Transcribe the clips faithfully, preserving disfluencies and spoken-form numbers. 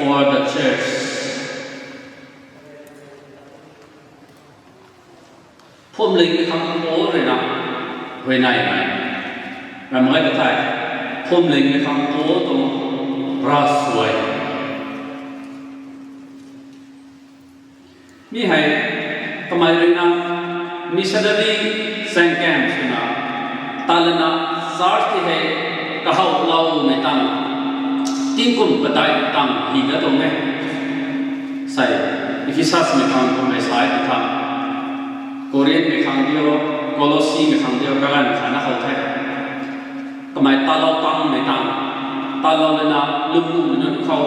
for the church. Phuamling khang Paul ruina huayneymei ram gai ta thei, phuamling khang Paul tuang ravsuai. Mi hei kamei ruina missionary saengkam swna talana church ti hei kahouloumei tang, tingkum padeih tang hi da tuang e. Sei, Ephesusmei khang kummei sa e tw tha, Corinthmei khang dio, Colossimei khang dio kaganv khana how the. Kamei talou tangmei tang, talou lana lwmnuhmei nunc khou,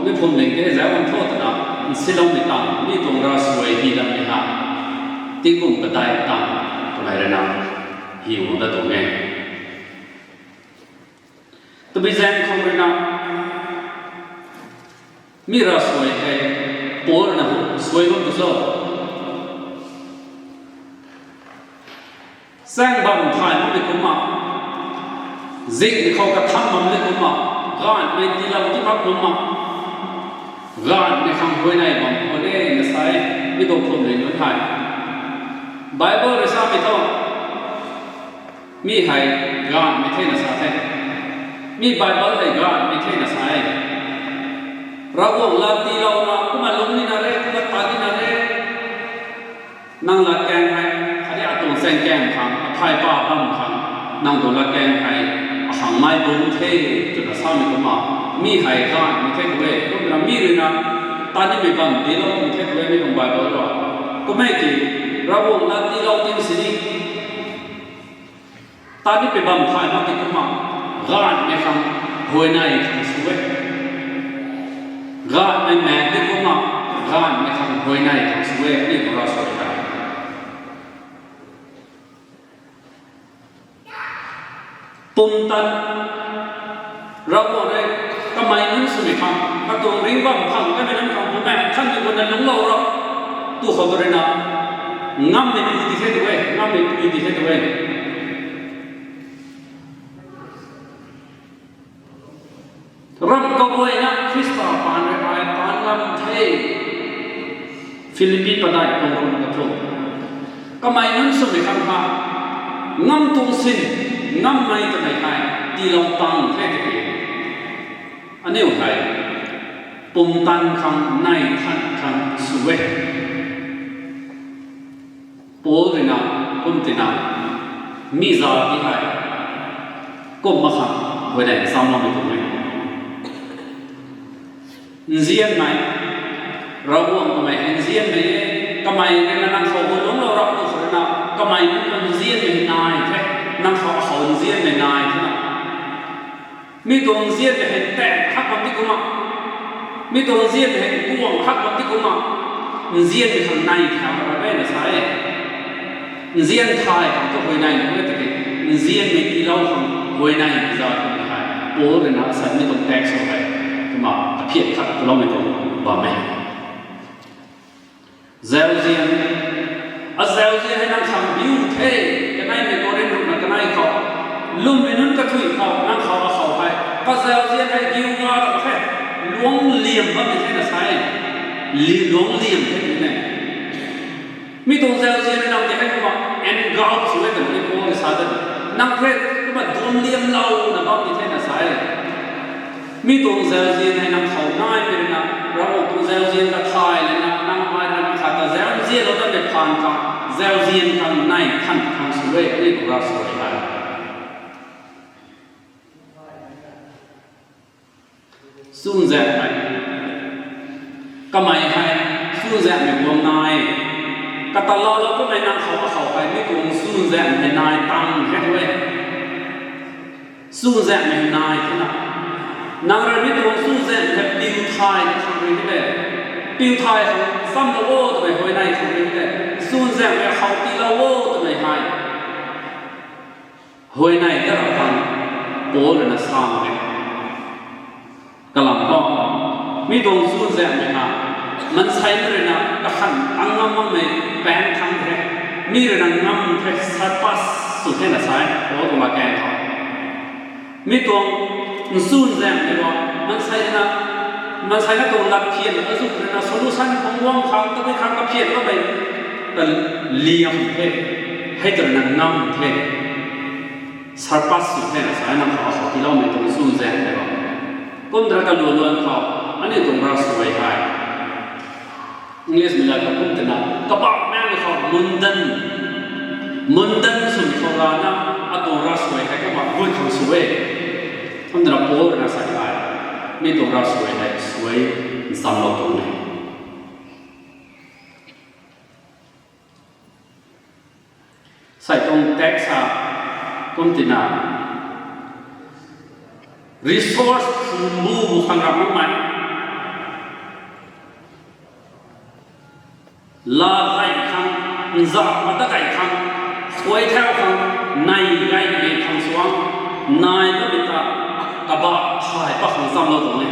mi phuamling tei zauc bam tho twna nsiloumei tang mi tuang ravsuai hi dammei ha, tingkum padeih tang kamei ruina hi guang da tuang e. Tabui zaeng khou ruina mi ravsuai hei Paul ruina hu suai bam tu cho? Chaeng bam thay makmei kumna, zing khou katham bam ni kumna, gaanvmei tiilou ti mak kumna, gaanvmei khang huayney bam khwan e na sa e, mi tuang phuamling nunc hei. Bible rui samei thu, mi hei gaanvmei thena sa the. Mi Bible hei gaanvmei thena sa e. Ravguangc lat tiilouna kumna lungc nina re, kumna tat nina re. Nang latkaeng hei, khatni atuang saengkam khang, athai pa bam khang, nang tuang latkaeng hei akhang nai bung the twna samei kumna, mi hei gaanvmei the tu e. Kumna mi ruina tat nimei bam tiilou tuang the tu e, mi tuang Bible rui. Kum e ki, Ravguangc lat tiilou tim sini, tat nimei bam thay mak ti kumna, gaanvmei khang huayney khang sw e. Gaanvmei maek ti kumna, gaanvmei khang huayney khang sw e, aniu tuang ravsuai hei. Pumtan, Ravguangc rui kamei nunc swmei khang, katuang ringc bam khang, kamei nunc khang bumaengc thanmei guangna lungclou rap tu khou tu ruina, ngammei pu ti the tu e, ngammei pu ti the tu e. Ramh kaguayna Khrista paan rui ai paan ngam the. Philippi padeih tuang kum kathu. Kamei nunc swmei khang ha, ngam tuang sin, ngammei twmei hei tiilou tang the tiki, aniu hei pumtan khang, nei than khang sw e. Paul ruina kum tina, mi zat ti hei kum mak khang huayney chamloumei tuang e. Nzianmei, Ravguangc kamei hei nzianmei e, kamei ruina nang khou gu lungclou rap tu khou ruina, kamei nunc khou nzianmei nai the, nang khou akhou nzianmei nai the na. Mi tuang nzianmei hei taeng hak bam ti kumna, mi tuang nzianmei hei guang hak bam ti kumna, nzianmei khang nei tha ra e na sa e. Nzian thay khang tu huayney nunc e tiki, nzianmei tiilou khang huayneymei zat kummei hei Paul ruina asei mi tuang text khou hei kumna aphian khat taloumei tuang bam e. Zauzian, azauzian hei nang khang biu the, kaneimei Korinth ruhna kanei khou, lwmmei nunc kathui khou nang khou akhou hei kazauzian hei biu nga ra khe, luang liam bammei the na sa e. Li luang liam the ni ne. Mi tuang zauzian nang ti hei kumna engulf sw e twmei ni Paul rui sa de. Nang the kumna duanc liamlouna bammei the na sa e. Mi tuang zauzian hei nang khou naimei ruina, Ravguangc tuang zauzian ta thay lana, nang ai nang khat ta zauzianlou tatmei phaan khang, zauzian khang nei than khang sw e, aniu tuang ravsuai hei. Chuzaenghmei. Kamei hei chuzaenghmei guang nai. Katalou lou kamei nang khou akhou hei mi tuang chuzaenghmei nai tang he tu e. Chuzaenghmei nai thena, nang rui mi tuang chuzaenghmei piu thay khang rui ni le, piu thay khang chamlou o twmei huayney khang rui ni le, chuzaenghmei khou tiilou o twmei hei huayney ta rap khang Paul ruina sa mak e. Kalam khou, mi tuang chuzaenghmei ha, maansei na ruina kakhan ang ngam makmei paeng thangc the, mi ruina ngam the, surpass sw the na sa e Paul tuang latkaeng khou. Mi tuang chuzaenghmei khou maansei na Mansei na tuang lat phian azu rui na solution phung guang khang, tabui khang kaphian kamei ta liam the, hei ta rui na ngam the. Surpass sw the na sa e, nang khou khou tiiloumei tuang sum zaeng the ba. Kum dra kaluan luan khou, aniu tuang ravsuai hei. English mei la khou kum twna, kabah maengmei khou mundane, mundane swmei khou lana, atuang ravsuai hei kabah bui khang sw e. Kum twna Paul rui na sa e, mi tuang ravsuai hei suai nchamlou tuang e. Sei tuang text ha, kum tina, resource phungbu bu khang ram makmei. La gay khang, nza mata gay khang, khuay thau khang, nai gay gay khang suang, nai bammei ta, kabah thay pat khang nchamlou tuang e.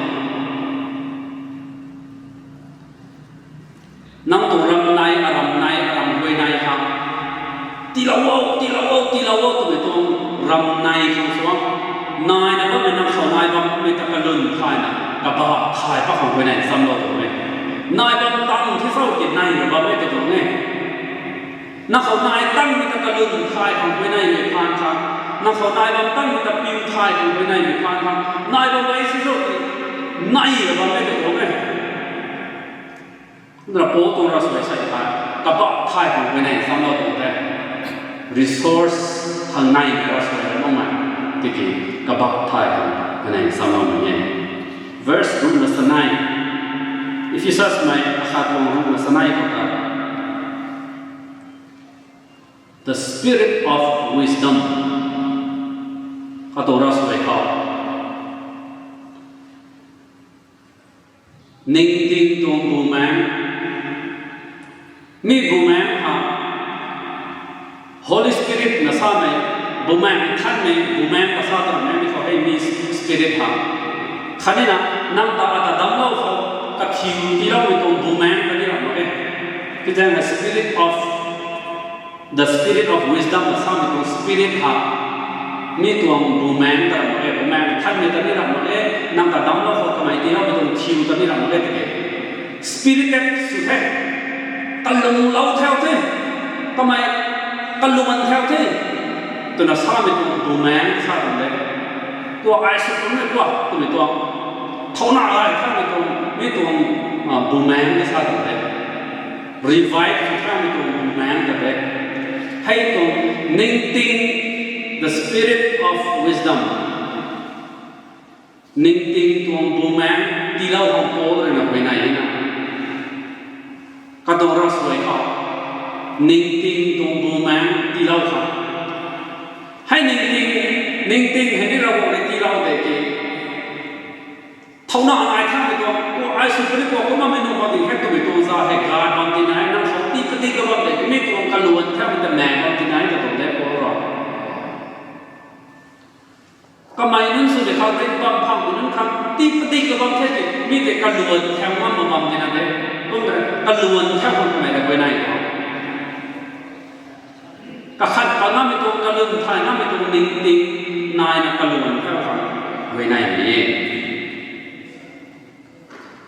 Nang tuang ram nai, aram nai, aram huay nai khang. Tiilou o, tiilou o, tiilou o, twmei tuang ram nai khang suang. Nai na bammei nang khou nai bammei ta kalun thayna, kabah thay pat khang huay nai nchamlou tuang e. Nai bam tang the sau ki nai na bammei ta tuang e. Nang khou nai tangmei ta kalun thay khang huay naimei phaan khang. Nang khou nai bam tangmei ta piu thay khang huay naimei phaan khang. Nai bam gay si sau ki nai na bammei ta tuang e. Kumna Paul tuang ravsuai sa e, kabah thay khang huay nai nchamlou tuang the. Resource khang naimei ravsuai ra makmei, tiki kabah thay khang huay nai nchamloumei e. Verse ruhna sanei, Ephesus mei akhat tuang ruhna sanei khou ta, the spirit of wisdom, katuang ravsuai khou ningting tuang bumaengc, mi bumaengc ha, Holy Spirit na samei, Bumaengc Nthanmei, Bumaengc kasa ta rammei khou hei mi Spirit ha. Khatni na, nang ta ata damclou khou, kathiu tiiloumei tuang bumaengc ta ni ram mak e. Tiki zaeng hei spirit of, the spirit of wisdom na samei tuang spirit ha. Mi tuang bumaengc ta ram mak e, Bumaengc Nthanmei ta ni ram mak e, nang ta damclou khou kamei tiiloumei tuang thiu ta ni ram mak e tiki. Spirited sw the, kalumlou thau the, kamei kaluan thau the, twna samei tuang bumaengc sa tuang de. Kua ai sw tuang e kua twmei tuang, thouna ai thaumei tuang, mi tuang, bumaengc sa tuang de. Revive sw thaumei tuang bumaengc ta de. Hei tuang ningting, the spirit of wisdom. Ningting tuang bumaengc tiilou khang Paul rui na huay nai e na. Katuang ravsuai khou, ningting tuang bumaengc tiilou khang. Hei ningting, ningting hei ni Ravguangc rui tiilou de ki. Thouna ai thaumei tuang, kua ai sw puni kua kumna mei nunc khou ding hei twmei tuang za hei gay bam tina hei, nang khou tii padik ka bam de ki, mi tuang kaluan thaumei ta maeng bam tina hei ta tuang de Paul rui. Kamei nunc sw de khou rit bam phang nunc khang tii padik ka bam the ki, mi tei kaluan thau ngam mak bam tina de. Kum ta kaluan thau khang kamei ta huay nai khou. Kakhat pa namei tuang kalun thay namei tuang ningting naina kaluan thau khang huay nai ni e.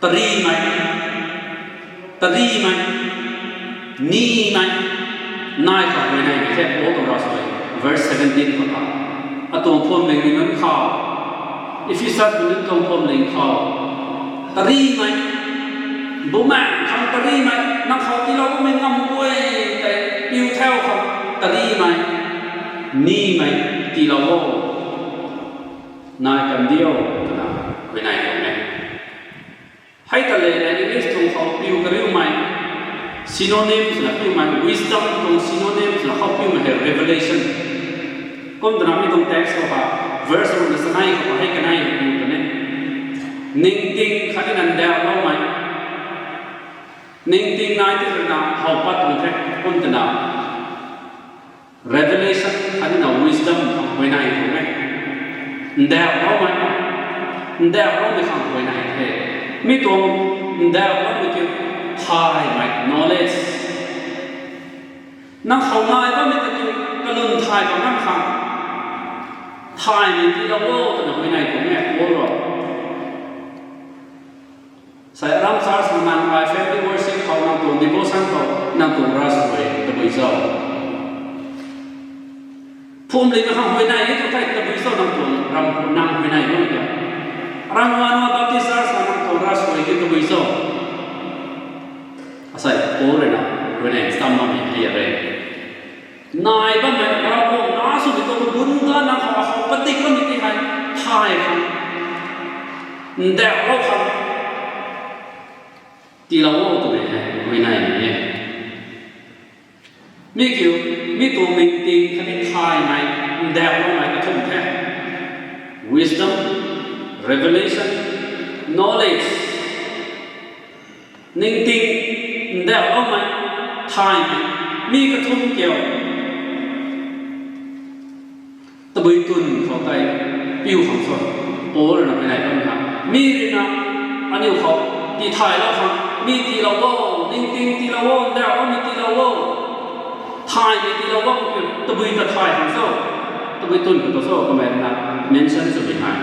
Tarimei, tarimei, nimei, nai khang huay nai ni the Paul tuang ravsuai. Verse seventeen khou ta, atuang phuamling ni nunc khou, Ephesus mei nunc tuang phuamling khou, tarimei, bumaengc khang tarimei, nang khou tiilou bammei ngam guay tei piu thau khang tarimei, nimei tiilou o, nai kan diu, twna huay nai tuang e. Hei ta le na English tuang khou piu kariumei, synonyms na piumei, wisdom tuang synonyms na khou piumei hei revelation. Kum twna mi tuang text khou ha, verse ruhna sanei khou hei kanei piu kan e. Ningting khatni na ndauhloumei. Ningting nai ti rui na how pat tuang the, kum twna revelation khatni na wisdom khang huay nai tuang e. Ndauhloumei, ndauhloumei khang huay nai the. Mi tuang ndauhloumei kiu thaymei knowledge. Nang khou nai bammei ta kiu kalun thay bam nang khang thaymei tiilou o twna huay nai tuang e Paul rui. Sai aram church nang ai family worship khou nang tuang devotion khou nang tuang ravsuai tabui cho? Phwamling na khang huayney e tu tei tabui cho nang tuang ram nang huayney bam kha? Aram Vanua Baptist Church nang tuang ravsuai ki tabui cho? Asei Paul rui na huayney stam bammei hei re. Nai bammei Ravguangc na swmei tuang bun ganv nang khou akhou padik bammei ti hei thay khang, ndauhlou khang, tiilou o twmei hei huayney e. Mi kiu, mi tuang ningting khatni thaymei, ndauhloumei kathumh the. Wisdom, revelation, knowledge. Ningting, ndauhloumei, thaymei, mi kathumh kiu. Tabui twn khou tei piu khang sw, Paul rui na huayney bam kha. Mi rui na aniu khou tithaylou khang, mi tiilou o, ningting tiilou o, ndauhloumei tiilou o, thaymei tiilou o, tabui ta thay khang sw, tabui twn khou ta sw, kamei rui na mention swmei hei.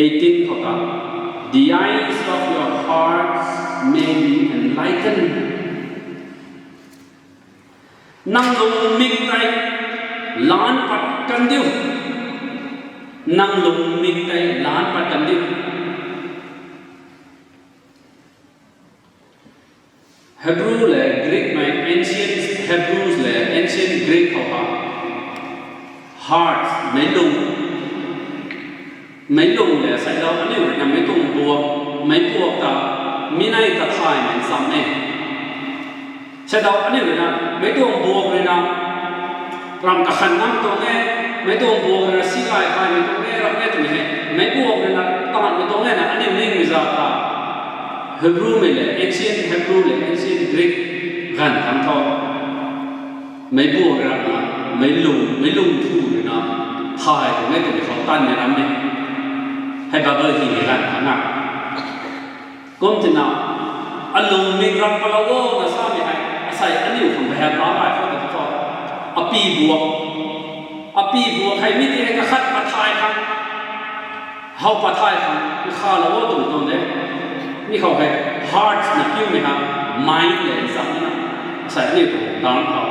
Eighteen khou ta, The eyes of your hearts may be enlightened. Nang lungmik tei laanc pat kan diu. Nang lungmik tei laanc pat kan diu. Hebrew le Greekmei, ancient Hebrews le ancient Greek khou ha, heart, meic lung, meic lung le seidau aniu rui na meic tuang buak, meic buak ta, mi nei ta thaymei sam e. Seidau aniu rui na meic tuang buak rui na ram kakhan nam tuang e, meic tuang buak rui na si gay thaymei tuang e, ram e twmei hei, meic buak rui na taanmei tuang e na aniu ningmei zat ta. Hebrewmei le ancient Hebrew le ancient Greek ganv thangc thu, meic buak rui na, meic lung, meic lung thu rui na thay tuang e twmei khou tanmei ram e. Hei Bible hymei ganv thangc na kum tina, alungmik rak palou o na samei hei, asei aniu khang bahan ta gay khou ta thu, api buak, api buak hei mi ti hei kakhat pathay khang, how pathay khang nkhalou o twmei tuang de. Mi khou hei heart na piumei ha, mind le nsamei na, asei aniu tuang dang khou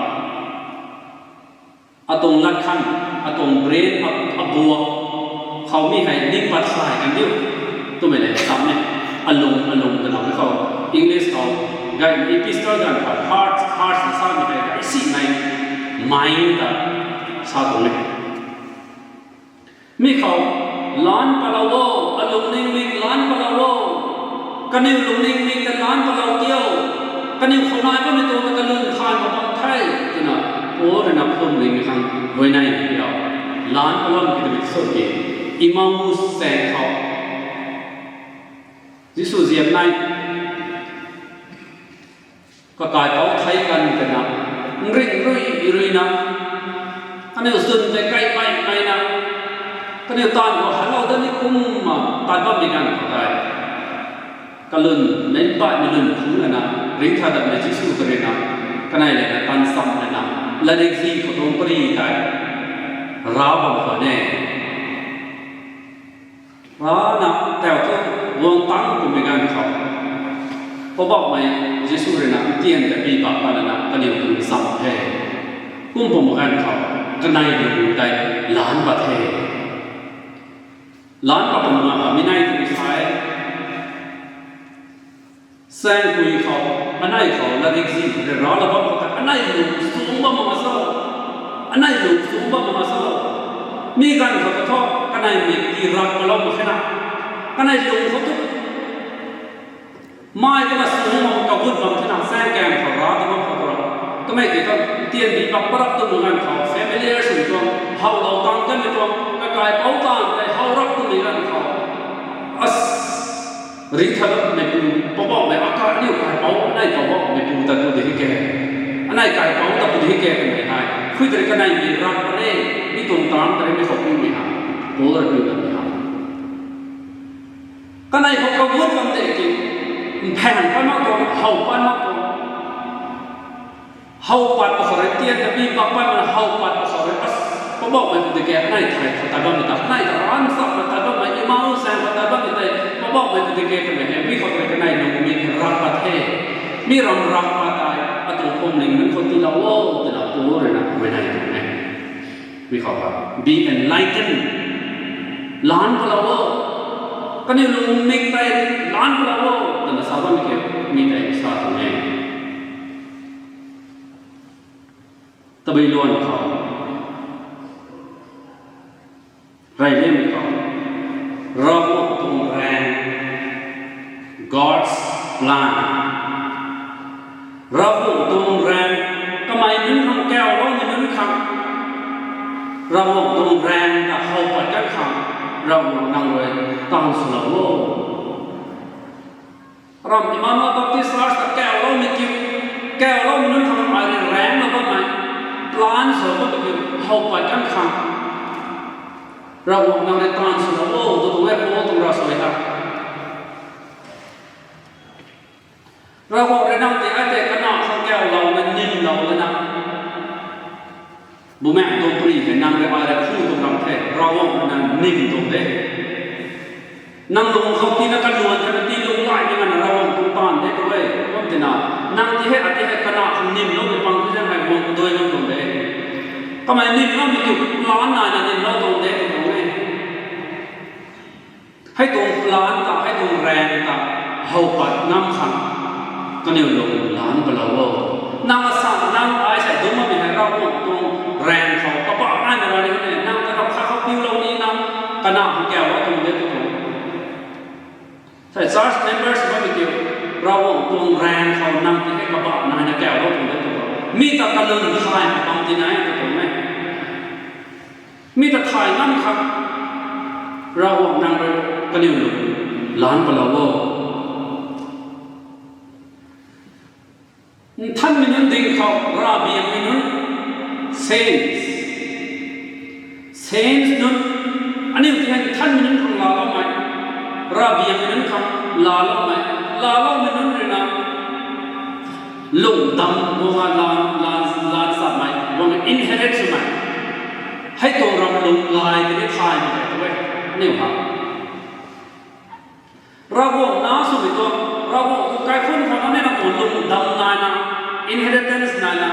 atuang lat khang, atuang brain, a, abuak khou mi hei ning pathay kan diu twmei le sam e. Alung, alung twna mei khou, English khou, gay epistle ganv khou heart, heart na samei hei gay simei, mind ta sa tuang e. Mi khou, laanc palou o, alung ningmik laanc palou o, kaniw lung ningmik ta laanc palou tiu, kaniw khou nai bammei tuang ta kalun thay mak bam the, twna, Paul rui na phwamling khang huayney kiu, laanc palou ki twmei sw ki, Emmaus saeng khou, Jisu ziap nai, kakaipouc thei kan twna, nring rui rui na, kaniw zwn tei kaimei mei na, kaniw taanv khou hanclou dat ni kumna tat bammei ganv khou tei, kalun, meic baihmei lun phungc lana, ringcthau datmei Jisu ta rui na, kanei lana tan sam lana, latrik zi khou tuang pari tei, rav bam khwan e. Rana tau thu guang tang twmei ganv khou, Poubauhmei Jisu rui na ntian ta pi bak pat lana kaniw tuang sam the. Kum pum ganv khou, kanei lung tei laanc pat the. Laanc pat pum na ha mi nei twmei sa e. Saengpui khou, anei khou latrik zi rui raclou bam khou ta, anei lung sung bam mak sa, anei lung sung bam mak sa. Mi ganv khou ta thu, kanei mik ti rak palou mak khe na, kanei lung khou tu mei kana sung bam kagut bam khe na, saengkam khou rav ta bam khou tu ra. Twmei tei thu, tian bi bak parap tu mu ganv khou, familiar sw tuang, howlou tang kanmei tuang, kakaipouc taanv tei how rap twmei ganv khou, as, ringcthau datmeipu, Poubauhmei, akai aniu kaipouc, anei Poubauhmeipu ta tu di hei ke, anei kaipouc ta pu di hei ke twmei hei, khui tari kanei mik rak pat e, mi tuang taanv tari mi khou piumei ha, Paul rui piu datmei ha. Kanei khou kagut bam tei ki, mphaeng pat mak tuang, how pat mak tuang. How pat pa khou rui, tian ta bi bak pat mana how pat pa khou rui, as, Poubauhmei pu di ke, anei thei khou ta bammei ta, kanei ta ran chapna tat bammei, Emmaus zaeng khou tat bammei tei, Poubauhmei khou tei ke twmei hei, mi khou tei kanei lungmik rak pat the. Mi ram rak pat tei, atuang phuamling nunc khou tiilou o, twna Paul rui na huayney tuang e. Mi khou ha, be enlightened. Laanc palou o. Kaniw lungmik tei laanc palou o, twna sa bammei ke, mi tei sa tuang e. Tabui luan khou rey liammei khou, Ravguangc tuang raeng, God's plan. Ravguangc tuang raeng, kamei nunc khang kauloumei nunc khang, Ravguangc tuang raeng ta how pat kan khang, Ravguangc nang rui taanv swlou o. Ram Emmanuel Baptist Church ta kauloumei kiu, kauloumei nunc khang ai rui raengna bammei, plan sw bammei kiu how pat kan khang, Ravguangc nang rui taanv swlou o, tw tuang e Paul tuang ravsuai ta. Ravguangc rui nang tei ai tei kana khang kaulouna, nimlouna, Bumaengh tuang pary hei nang rui ai rui phu tuang ram the, Ravguangc rui nang nim tuang de. Nang lung khou tina kaluan thena ti lunglaimei nganvna Ravguangc tuang taanv de tu e. Kum tina, nang ti hei, ati hei kana khang nimloumei pang tu zaeng hei guang kadui ngam tuang de. Kamei nimloumei kiu plan naina nimlou tuang de tu tuang e. Hei tuang plan ta, hei tuang raeng ta, how pat ngam khang, kaniw lung laanc palou o. Nang asan, nang ai sei dungc bammei hei Ravguangc tuang raeng khou kabah naina ra ni, nang ta ram khat khou piulou ni nang, kana khang kauloumei tuang de tu tuang. Sei church members bammei kiu, Ravguangc tuang raeng khou nang ti hei kabah naina kauloumei tuang de tu tuang. Mi ta kalun thay bam ti nai tu tuang e. Mi ta thay ngam khang, Ravguangc nang rui kaniw lung laanc palou o. Nthanmei nunc ding khou ravbiangmei nunc, saints, saints nunc, aniu ti hei nthanmei nunc khang laaloumei, ravbiangmei nunc khang laaloumei, laaloumei nunc rui na lungdam guangna lan, lan, lan samei guangna inherit swmei, hei tuang ram lung gay tei ni thaymei tei tu e. Aniu ha, Ravguangc na swmei tuang, Ravguangc tuang kaikhunc khou na ni nang tuang lungdam naina, inheritance naina,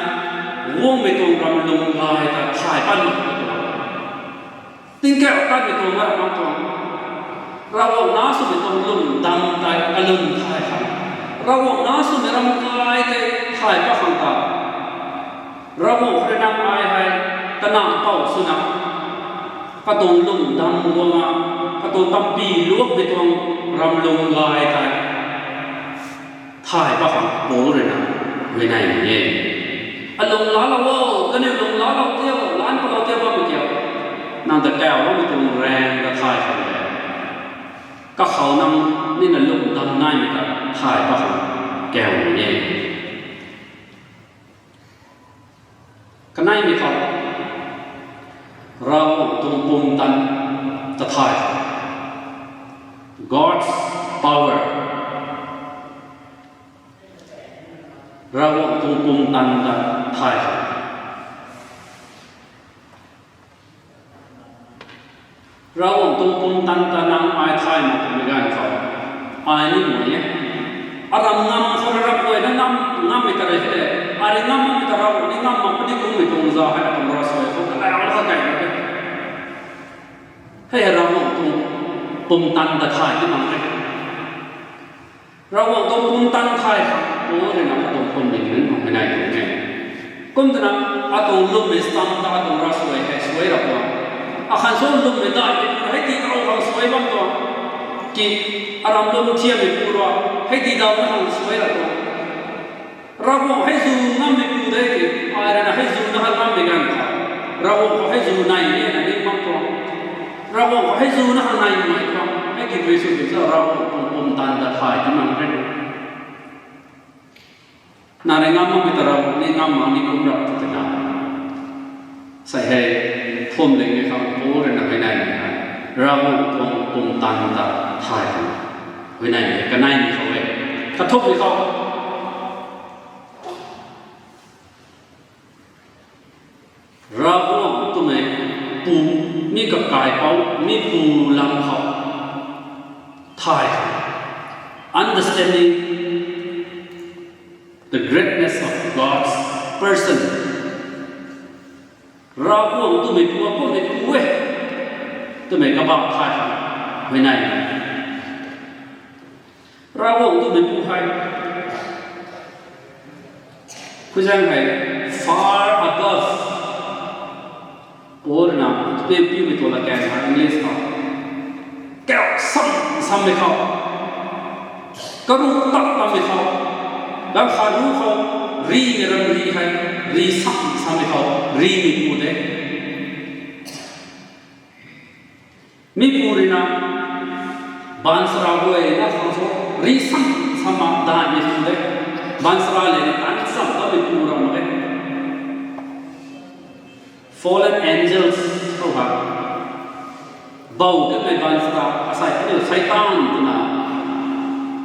guangmei tuang ram lung gay ta thay pan mak tu tuang. Tingkauh tatmei tuang, Ravguangc tuang, Ravguangc na swmei tuang lungdam tei kalun thay khang, Ravguangc na swmei ram gay tei thay pat khang ta, Ravguangc khou rui nang ai hei, kanac mpouh swna, katuang lungdam guangna, katuang tampy luakmei tuang ram lung gay tei thay pat khang Paul rui na huayney ni e. Alung laalou o, kaniw lung laalou tio, laanc palou tio bammei kiu, nang ta kauloumei tuang raeng ta thay khang de. Kakhou nang nina lungdam naimei ta thay pat khang kau ni e. Kaneimei khou, Ravguangc tuang pumtan ta thay, God's power, Ravguangc tuang pumtan ta thay. Ravguangc tuang pumtan ta nang ai thay mak twmei ganv khou, ai ni mui e. Aram ngam khou rui ram guayna ngam, ngammei ta rui he, ai rui ngam makmei ta Ravguangc ni ngam mak puni kummei tuang za hei atuang ravsuai khou kalau kha kai mak e. Hei hei Ravguangc tuang pumtan ta thay ti mak e. Ravguangc tuang pumtan thay khang, Paul rui na atuang phuamling nunc khou huayney tuang e. Kum twna, atuang lwmmei stam ta atuang ravsuai hei suai ra tuang. Akhan sw lwmmei daihmeipu hei tidaw khang suai bam tuang. Ki, aram lwm thiammei pu rui, hei tidaw na khang suai ra tuang. Ravguangc hei zu ngammeipu de ki, ai rui na hei zu na kha ngammei ganv khou, Ravguangc khou hei zu nai ni na ning bam tuang. Ravguangc khou hei zu na kha nai nuai tuang, hei ki tui sw tw sa Ravguangc tuang pumtan ta thay ti mak e. Nang rui ngam makmei ta Ravguangc ni ngam mak ni kum rap tu twna, sei hei, phuamling ni khang Paul rui na huayney ni na, Ravguangc tuang pumtan ta thay khang huayney ni, kaneimei khou e. Kathumhmei khou, Ravguangc twmei pu, mi Kakaipouc, mipu lam khou thay khou, understanding the greatness of God's person. Ravguangc twmei pu akumhmei pu e twmei kabah thay khou, huayney Ravguangc twmei pu hei, khuzaeng hei, far above. Paul na pipiumei tuang la kan ha English khou, kau sam sammei khou, karuh tak tammei khou, lam khat ruc khou, ri ram ri hei, ri sam sammei khou, rimei pu de. Mipu rui na, baanchara guay na khang thu, ri sam samna daihmei pu de. Baanchara le ni tan sam tamei pu ram mak e. Fallen angels khou ha, bou kanmei baanchara, asei aniu Seitaan twna,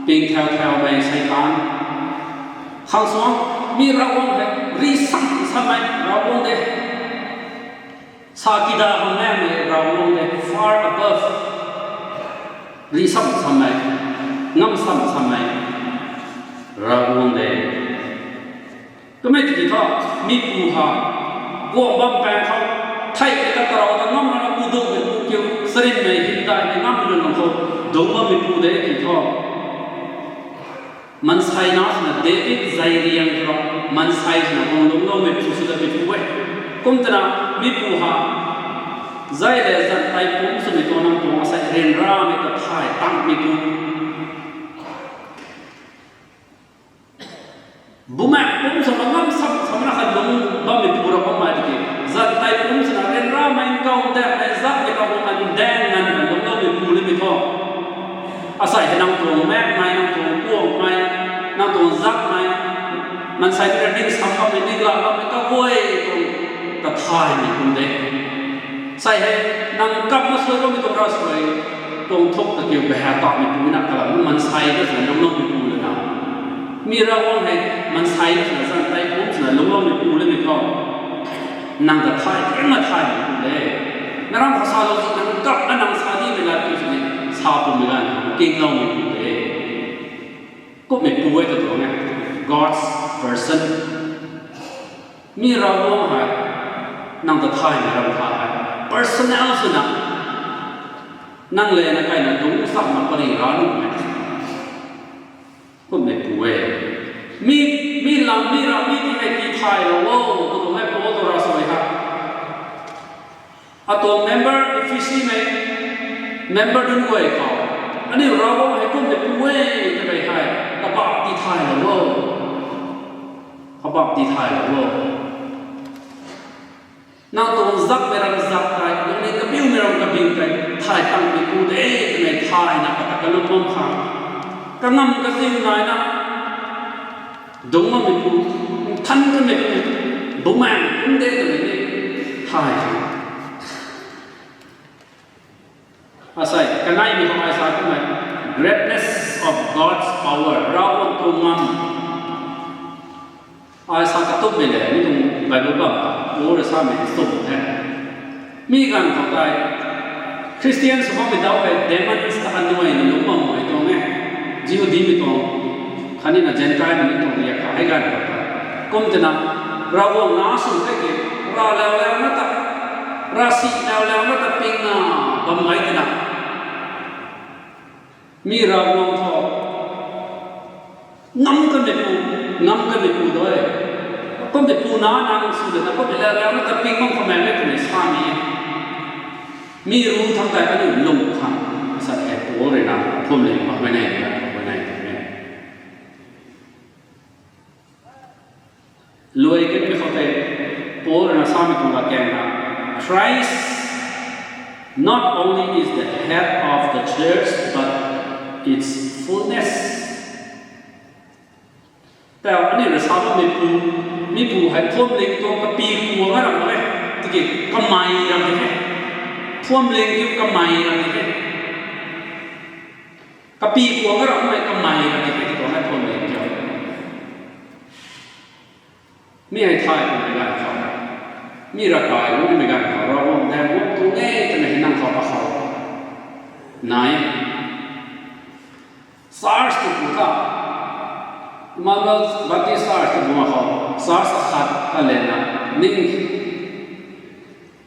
ping thau thaumei Seitaan khang suang, mi Ravguangc hei ri sam sammei Ravguangc de. Sa kida khang maekmei Ravguangc de, far above. Ri sam sammei, ngam sam sammei Ravguangc de. Kamei tiki thu, mipu ha, guang bam paeng khou, thei kata tarou ta ngam lana pu dungmei pu kiu, sarinmei hymdaihmei ngam lana khou, dungc bammei pu de tiki thu, maansei na swna David zai riang khou, maansei swna guang lungcloumei pu sw ta pi pu e. Kum twna mipu ha, zai le zan tei pumc swmei tuang nang tuang asei ryanramei ta thay tangmei pu, bumaengh pumc swna ngam sam samna khat lungc bammei pu ra bammei tiki, zan tei pumc swna ryanramei nkau daengmei zakmei kaguangmei daeng nganv na lungcloumei pu nimei thu, asei hei nang tuang maekmei, nang tuang kuangmei, nang tuang zakmei, maansei ni ra ning sam bammei, ning la bammei kaguay tuang kathaymei pu de. Sei hei, nang kap masuai bammei tuang ravsuai tuang thuk ta kiu beha tamei pu na kalam maansei na swna lungcloumei pu lana, mi Ravguangc hei maansei na swna zan tei pumc swna lungcloumei pu nimei thu, nang ta thay, tingna thaymei pu de. Naram khou salou si nang kap na nang sa nimei lat kiu sini, sa pumei ganv kingloumei pu de. Kummei pu e ta tuang e, God's person. Mi Ravguangc hei, nang ta thaymei ram tha hei, personal swna, nang le na kaina dungc sakna pary ra nuhmei, kummei pu e. Mi, mi lam, mi ram, mi ti hei ti thaylou o, tw tuang e Paul tuang ravsuai hei. Atuang member, Ephesimei member nunc guay khou, aniu Ravguangc hei kummei pu e twmei hei kabah ti thaylou o. Kabah ti thaylou o. Nang tuang zakmei ram zak tei, nang ni kabiumei ram kabiu tei, thay tangmei pu de twmei thayna kata kalum bam khang, kangam kaziu naina, dungc bammei pu, nthan kanmei pu, bumaengh pu de twmei ni thay khang. Asei kaneimei khou ai sa kummei, greatness of God's power, Ravguangc tuang ngam. Ai sa katummei le, mi tuang Bible bam ta, Paul rui samei tum the. Mi ganv khou tei, Christian sw bammei dau hei demons ta anuai na lungc bammei tuang e. Jihudimei tuang, khatni na Gentilemei tuang riak kha hei ganv khou tei. Kum twna, Ravguangc na sw the ki, ravlaulau na ta, ravsihlaulau na ta pingna bam gay twna, mi Ravguangc thu, ngam kanmei pu, ngam kanmei pu de. Kummei pu na nang sw de na, kummei laulau na ta ping bam khou mei mei twmei sa ni e. Mi ru thangc tei aniu lung khang, sa the Paul rui na, phumling mak mei nei, mak mei nei, mak mei nei. Luai kanmei khou tei, Paul rui na samei tuang latkaeng na, Christ not only is the head of the church, but its fullness. Tau aniu rui sa bammei pu, mi pu hei phumling tuang kapikuang a ram e, tiki kamei ram di e. Phumling kiu kamei ram di e. Kapikuang a rammei kamei ram di e, tiki tuang e phumling kiu. Mi hei thay kummei ganv khou, Mi ravkai guangmei ganv khou Ravguangc daeng guang tuang e twmei hei nang khou kakhou nai. Church tu pu tha, Emmanuel Baptist Church tu pu ma khou church akhat ta lena ning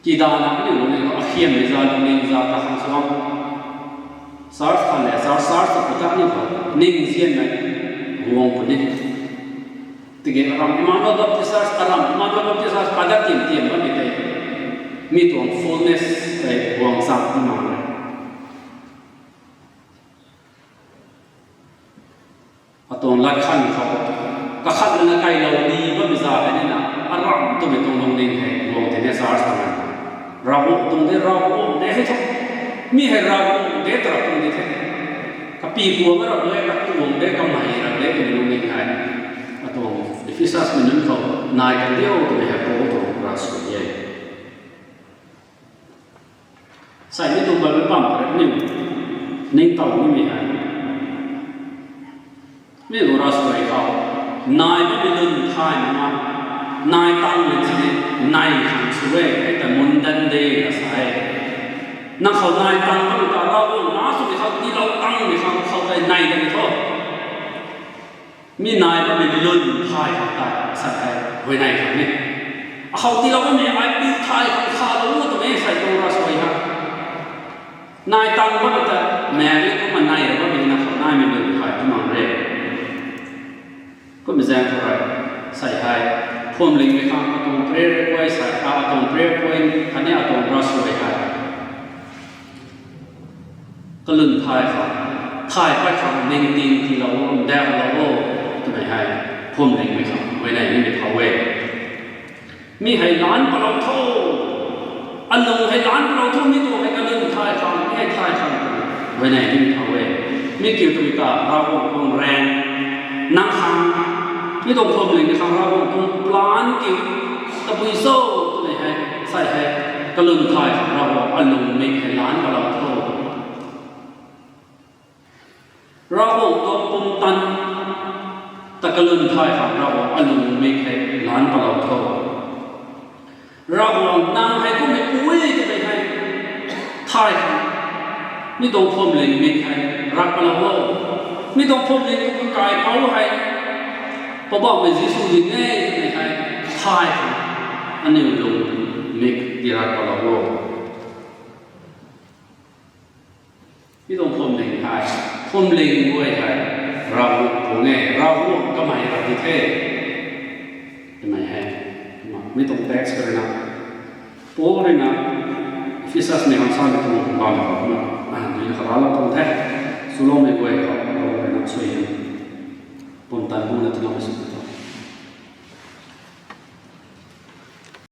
kidana aniu lungning akhiammei za lungning za ta khang suang. Church khat le church, church tu pu tha aniu khou ning zianmei guang puni. Tiki aram Emmanuel Baptist Church, aram Emmanuel Baptist Church padat tiam tiam bammei tei mi tuang fullness tei guang chang ti mak e. Atuang lat khan khou kakhat lana kailou ni bammei za hei nina, aram twmei tuang lungning hei guang tei ni church tuang e. Ravguangc tuang de, Ravguangc de hei thu, mi hei Ravguangc de ta rap tuang di the. Kapi kuang rap de, katuang de, kamei rap de twmei lungning hei atuang Ephesusmei nunc khou nai kan diu twmei hei Paul tuang ravsuai e. Sai ni tuang Bible bam khat niw ningtow nimei hei, mi tuang ravsuai khou nai bammei lun thay mak, nai tangmei sini nai khang sw e, hei ta mundan de na sa e. Nang khou nai tang bammei ta Ravguangc na swmei khou tiilou tangmei khang khou tei nai kan tho. Mi nai bammei lun thay khang tei sa hei huayney khang ni, akhou tiilou bammei ai pi thay khang khalou twmei sai tuang ravsuai ha. Nai tang bammei ta, mei le kumna nai ra bammei na khou naimei lun thay tu mak re. Kummei zaeng khou rui, sai hei, phuamlingmei khang atuang prayer point, sai, atuang prayer point khatni atuang ravsuai hei kalun thay khang, thay pat khang ningting tiilou, ndauhlou o twmei hei phuamlingmei khang huayney nimei thau e. Mi hei laanc palou tho, alung hei laanc palou tho, mi tuang hei kalun thay khang, mi hei thay khang, huayney nimei thau e. Mi kiu twmei ta Ravguangc tuang raeng nang khang, mi tuang phuamling khang Ravguangc tuang plan kiu tabui cho twmei hei, sai hei, kalun thay khang Ravguangc alung mik hei laanc palou tho. Ravguangc tuang pumtan ta kalun thay khang Ravguangc alung mik hei laanc palou tho. Ravguangc nang hei kummei pui twmei hei thay khang, mi tuang phuamling mik hei rak palou o. Mi tuang phuamling kaipouc hei Poubauhmei Jisu ding e twmei hei thay khang aniu lung mik di rak palou o. Mi tuang phuamling hei, phuamling guay hei Ravguangc tuang e, Ravguangc kamei ra di the twmei hei, mi tuang text khou ruina, Paul ruina Ephesusmei khang samei tuang bam khou kumna, a, duina kharalou tuang the, swloumei guay khou, Paul ruina sui hei, pumtan buna tiloumei sw